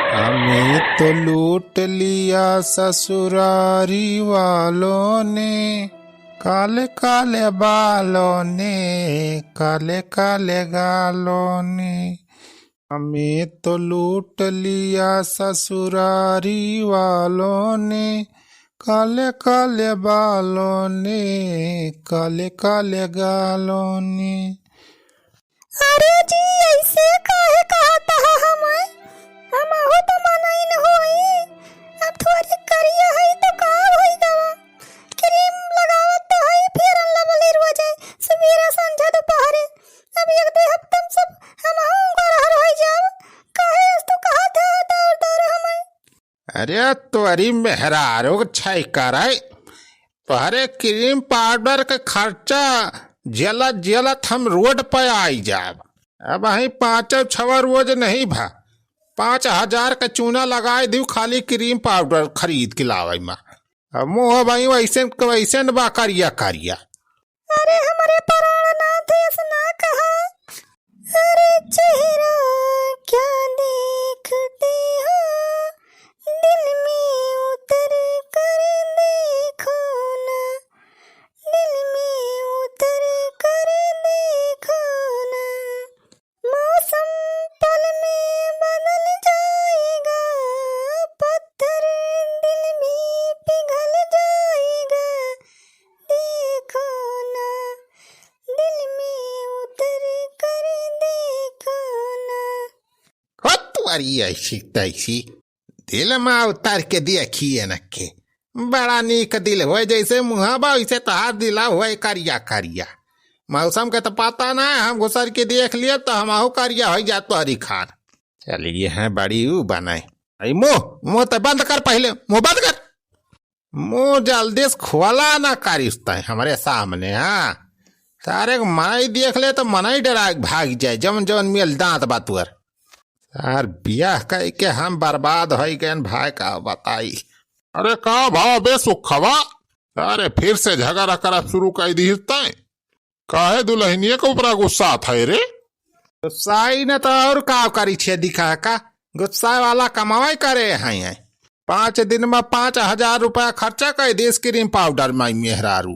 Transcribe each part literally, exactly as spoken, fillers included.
हमें तो लूट लिया ससुरारी वालों ने, काले काले बालों ने, काले काले गालों ने। हमें तो लूट लिया ससुरारी वालों ने, काले काले बालों ने, काले काले गालों ने। अरे जी, ऐसे काहे कहत ह हमैं? हमहू तो मनई न होई। अब थोरी करिया हई तो का होई गवा? क्रीम लगावत तो हई Fair and Lovely रोजे, सबेरे संझा दुपहरे। अब एक दो हफ्ता में सब हमहू गोरहर होई जाब। काहे ऐसे तू कहत ह दौर दौर हमैं? अरे तोरी मेहरारू छै करे, तोहरे क्रीम पाउडर के खर्चा झेलत झेलत हम रोड पे आई जाब। अबहीं पाँचो छवा रोज नहीं भा, पाँच हजार के चूना लगाई दिउ खाली क्रीम पाउडर खरीद के लावे में। अब मुँह अबहीं वैसे के वैसे न बा करिया करिया। अरे हमरे प्राणनाथ, ऐसे ना कहा। अरे चेहरा क्या देखते हो, दिल में उतर कर देखो ना, दिल में उतर कर देखो ना। मौसम पल में बदल जाएगा, पत्थर दिल में पिघल जाएगा। देखो ना, दिल में उतर कर देखो ना। हो तोरी ऐसी तैसी, दिल में उतर के देखिए न के। बड़ा नीक दिल होए, जैसे मुँह बा वैसे तोहार दिला होए करिया करिया। मौसम के तो पता ना है, हम घुसर के देख लिए तो हमहू करिया होई जात तोहरी खान। चलिए हैं बड़ी ऊ बनाए। आई मुँह, मुँह तो बंद कर पहले, मुँह बंद कर। मुँह जल्दी से खोला ना करिस तैं हमरे सामने, हाँ। सारे के मनई देख ले तो मनई डरा के भाग जाए, जवन जवन मेल दांत बा तोर। यार, बियाह कई के हम बर्बाद होई गएन भाई, का बताई। अरे का भा बे सुखवा, अरे फिर से झगड़ा करब शुरू कई दिहिस तैं। काहे दुलहिनिया के ऊपरा गुस्सात है रे? गुस्साई न तो और का करी छेदी काका, गुस्साए वाला कमावे करे हैं। पाँच दिन में पाँच हजार रुपया खर्चा कई दिस क्रीम पाउडर में मेहरारू।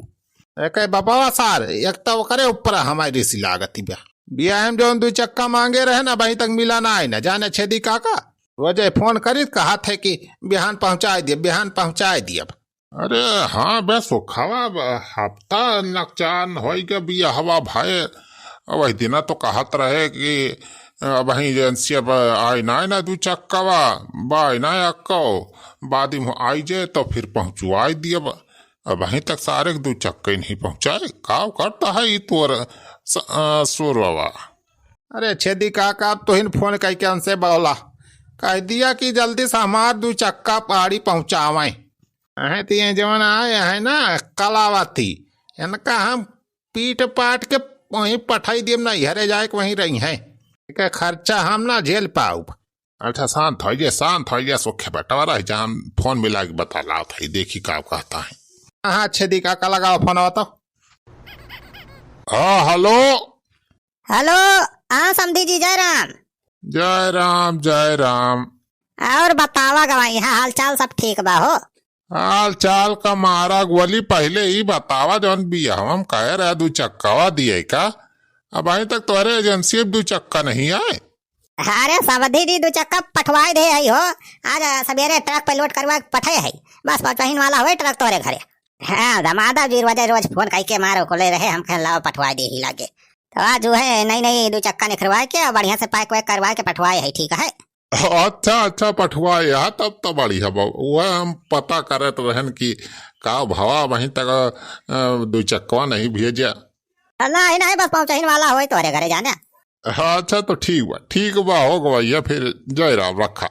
एके बपवा सार, एक तो ओकरे ऊपर हमारी रिसी लागत बा। बियाह में जौन दुई चक्का मांगे रहे ना, अबहीं तक मिला ना आई ना। जाने छेदी काका, रोजे फोन करी कहत है कि बिहान पहुँचाए दियब, बिहान पहुँचाए दियब। अरे हाँ बे सुखवा, अब हफ्ता नकचान होई के बियाहवा भए। वही दिना तो कहत रहे कि अबहीं एजेंसी अब आई ना, ना दुई चक्कवा, बा आई ना अक्को, बाद में आई जे तो फिर पहुँचवाई दियब। अबहीं तक सारे के दुई चक्के नहीं पहुँचाए। का करता है ई तोर स-, अ, सुरवा? अरे छेदी काका, अब तोहिन फोन कइके उनसे बोला, कह दिया कि जल्दी से हमार दुई चक्का पाड़ी पहुँचावें। अहे तो ये जवन आए हैं ना कलावती, इनका हम पीट पाट के वहीं पठाई दियब, नैहरे जाए के वहीं रही हैं। इनका खर्चा हम ना झेल पाउब। अच्छा शांत होइ जा, शांत होइ जा, सुखे बटवा रह जा, हम फोन मिला के बतलावत है, देखी का कहत है। हाँ छेदी काका, लगावा फोनवा तो। हाँ हेलो। हेलो। हाँ समधी जी, जय राम। जय राम, जय राम। और बतावा गवा, इहाँ हालचाल सब ठीक बा हो? हालचाल का मारा गोली, पहिले ई बतावा जौन बियाहवा में कहे रहे दुई चक्कावा दिए का, अबहीं तक तोहरे एजेंसी में दुई चक्का नहीं आए? अरे समधी जी, दुई चक्का पठवाए दे है हो, आज सबेरे ट्रक पे लोड करवा के पठे है, बस पहुँचहिन वाला होए ट्रक तोहरे घरे। हाँ, दमादा जी रोजे रोज फोन कइके मारो को ले रहे, हम कहेन लाओ पठवाए देही लागे। तो आज उहे नई नई दुई चक्का निखरवाए के और बढ़िया से पैक वैक करवाए के पठवाए है, ठीक है? अच्छा, अच्छा, पठवाए है, तब तो बढ़िया बा। उहे हम पता करत रहेन कि का भवा वहीं तक, अ, दुई चक्कवा नहीं भेजा। नहीं, नहीं, बस पहुँचहिन वाला होए तोहरे घरे जाने। अच्छा, तो ठीक बा, ठीक बा, हो गवा भैया, फिर जय राम, रखा।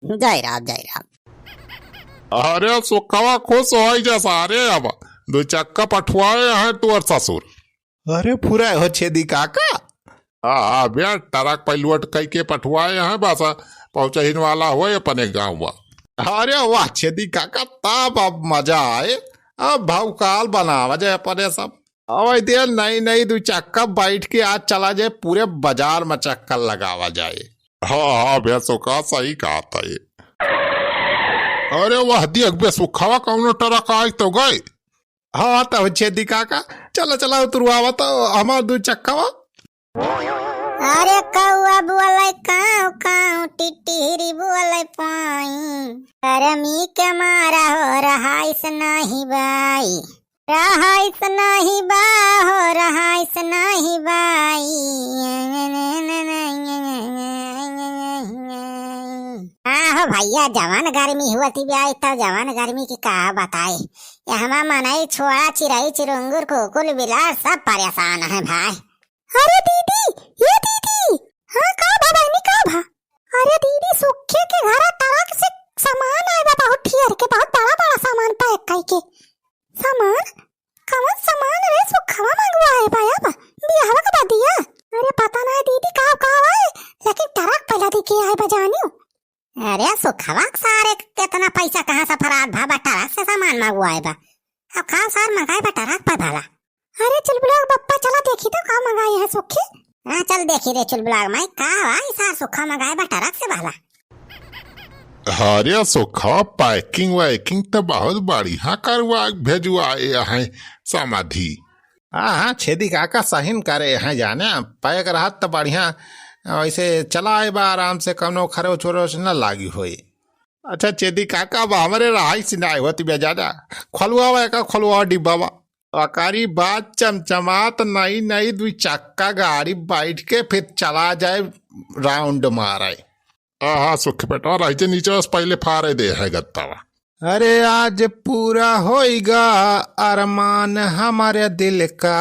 जय राम, जय राम। अरे सुखवा, खुश होइ जा सारे, अब दुई चक्का पठवाए हैं तोर ससुर। अरे पूरा हो छेदी काका। हाँ, हाँ, बे ट्रक पे लोड कइके पठवाए हैं, बस पहुँचहिन वाला होए अपने गाँव। अरे वाह छेदी काका, तब अब मजा आए, अब भौकाल बनावा जाए अपने सब। अब दे नई नई दुई चक्का बैठ के आज चला जाए, पूरे बाजार में चक्कर लगावा जाए। हाँ, हाँ, बे सुखा, सही कहत है। अरे वाह, देख बे सुखवा, कौनो ट्रक आइ तो गए। हाँ, तो छेदी काका, चला, चला, उतरवावा तो हमार दुई चक्कावा। अरे कौआ बोले काव काव, टिटहिरी बोले पाई। गरमी के मारा हो रहाइस नाही बाई, रहाइस नाही बा हो, रहाइस नाही बाई। आहो भैया, जवन गर्मी हुआ थी ब्याई, तब जवन गर्मी की का बताए। ये हमा मनई छोड़ा, चिरई चिरुंगुर, कुकुल बिलार सब परेशान है भाई। अरे दीदी, ये दीदी, हाँ का भा बहिनी, का भा? अरे दीदी, सुखे के घरा ट्रक से सामान आए बा, बहुत ठियर के, बहुत बड़ा बड़ा सामान पैक कई के। सामान? कवन सामान रे सुखवा मंगवाए बा अब बियाहवा के बदिया? अरे पता ना दीदी का का आए, लेकिन ट्रक पहला दिखे आए बा जानियो। अरे सुखवा सारे केतना पैसा कहाँ से फरार भा बा, ट्रक से सामान मंगवाए बा। अब का सार मंगाए बा ट्रक पर भला? अरे चुलबुला बप्पा, चला देखी तो का मंगाए है सुखी। हाँ चल देखी रे चुलबुला माई, का भाई सार सुखा मंगाए बा ट्रक से भला। अरे सुखा, पैकिंग वैकिंग तो बहुत बढ़िया करवा भेजवाए हैं समधी। हाँ, हाँ, छेदी काका सहिन करे हैं जाने, पैक रहत तो बढ़िया, वैसे चला आए बा आराम से, कौनो खरोच वरोच न लागी होई। अच्छा छेदी काका, अब हमरे रहाई से ना होत बे ज्यादा, खोलवावा एका, खोलवावा डिब्बावा। ओकरी बाद चमचमात नई नई दुई चक्का गाड़ी बैठ के फिर चला जाए राउंड मारे। आहा, सुख बेटा, रहिते नीचे बस पहिले फारे दे है गत्तावा। अरे आज पूरा होइगा अरमान हमरे दिल का,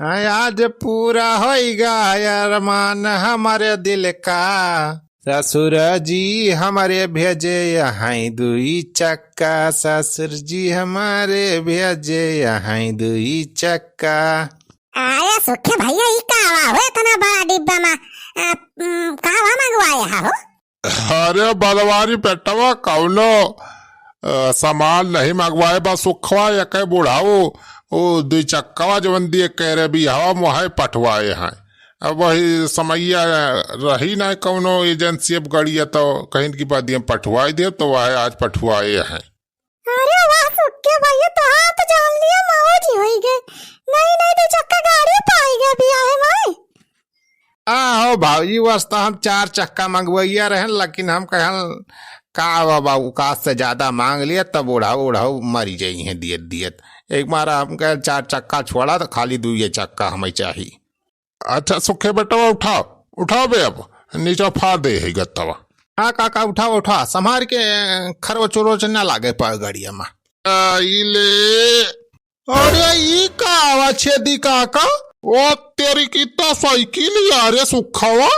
आज पूरा होइगा अरमान हमरे दिल का। ससुर जी हमरे भेजे यहाँ दुई चक्का, ससुर जी हमरे भेजे यहाँ दुई चक्का। अरे सुखे भैया, ई का आवा हो इतना बड़ा डिब्बा मा? आ, उम, कहवा मंगवाए हा हो? अरे बलवारी पेटवा, कौनो, अ, सामान नहीं मंगवाए बा सुखवा, एके बुढ़ाऊ, ओ दुई चक्कवा जवन दिए कह रहे बियाहवा मोहे पठवाए हैं। अब वही समैया रही ना कौनो एजेंसी अब गड़िया, तो कहीं की बाद में पठवाए दे, तो वह आज पठवाए हैं। अरे वाह सुक्के भैया, तोहार तो जान लिया मौज ही होई गए। नई नई दो चक्का गाड़ी पाई गए बियाहे में। आहो भौजी, वस तो हम चार चक्का मंगवैया रहन, लेकिन हम कहन का बाबा, औकात से ज्यादा मांग लिए तब बुढ़ाऊ उढ़ाऊ मरी जाई हैं दियत दियत। एक बार हम कहे चार चक्का छोड़ा तो खाली दुइये चक्का हमें चाही। अच्छा सुखे बेटवा, उठाओ, उठाओ बे, अब नीचे फाड़ दे है गत्तवा। हाँ काका, उठाओ, उठाओ, संभार के, खरोच उरोच ना लागे पा गड़िया मा। आ, ई ले। अरे ई का आवा छेदी काका? ओ तेरी कितना साइकिल यार, ये सुखावा।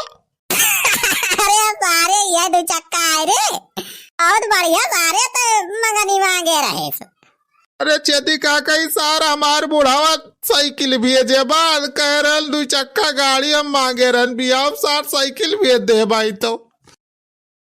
अरे सारे ये दो चक्का है रे, बहुत बढ़िया सारे तो मंगनी मांगे रहे सो। अरे छेदी काका, ई सार हमार बुढ़ावा साइकिल भेजे बा, कह रहल दू चक्का गाड़ी हम मांगे रहन, बियाह सार साइकिल भेज दे भाई तो।